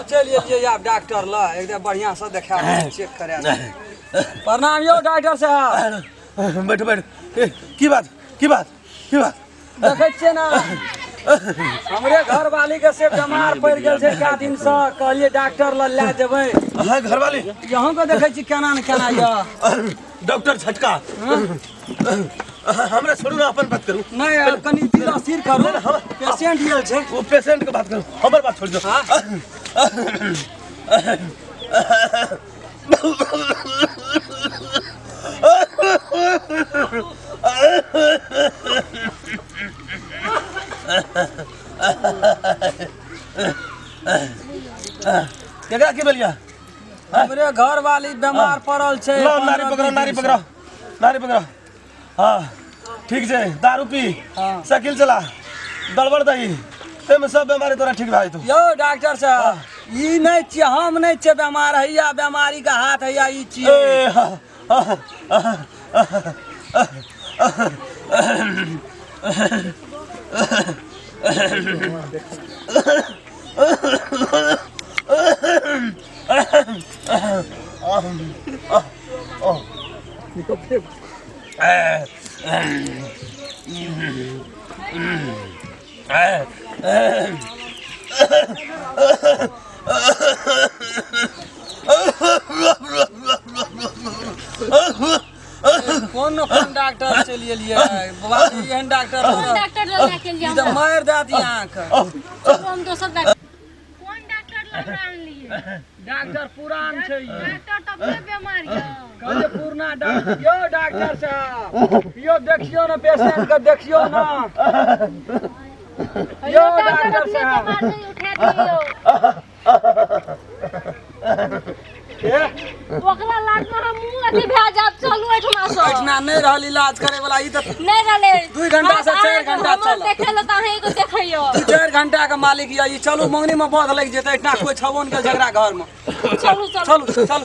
चलि एलियै आब डॉक्टर लग, एकदम बढ़िया से देखा चेक करा। प्रणाम यौ डॉक्टर साहब। बैठ बैठ। की बात की बात की बात? देखै छियै ने हमरे घरवाली के से बीमार पड़ि गेल छै कए दिन से, कहलियै डॉक्टर लग लए जेबै। अहाँ घरवाली? अहूँ के देखै छी केना ने केना यऽ। डॉक्टर झटका, हमरा छोड़ू ना, अपन बात करू। नहीं कनी दिल स्थिर करू, पेशेंट आयल छै। वो पेशेंट के बात करू, हमर बात छोड़ दो। केकरा की भेल? हमरे घरवाली बीमार पड़ल छै। नारी पकड़ो, नारी पकड़ो, नारी पकड़ो। हाँ ठीक छै, दारू पी, साइकिल चला, दलबड़ दही, ताहिमे सब बीमारी तोरा ठीक भए जेतौ। यौ डॉक्टर साहब, ई नहि छियै, हम नहि छियै बीमार, हैया बीमारी के हाथ हैया ई छियै। कोन कोन डॉक्टर चलि एलियै बाबा? एहन डॉक्टर ई तऽ मारि देत अहाँके। हम दोसर डॉक्टर। कोन डॉक्टर लग आनलियै? डॉक्टर पुरान छै। डॉक्टर तब से बीमार यऽ। कहलियै पुरना डॉक्टर। यौ डॉक्टर साहब, यौ देखियौ ने पेशेंट के, देखियौ ने। यौ डॉक्टर साहब, उठा दियौ ओकरा लाग में हम मुंह अथी भए जायब। चलू एहिठमा से। एहिठमा नहि रहल इलाज करे वाला, ई तऽ नहि रहलै। 2 घंटा से 4 घंटा चल देखे ल तऽ अहीं के देखैयो। 2-4 घंटा के मालिक यऽ ई। चलू मंगनी में बध लागि जेतै, एहिठमा कोइ छबो नहि कयल झगड़ा घर में। चलू चलू चलू। चलू।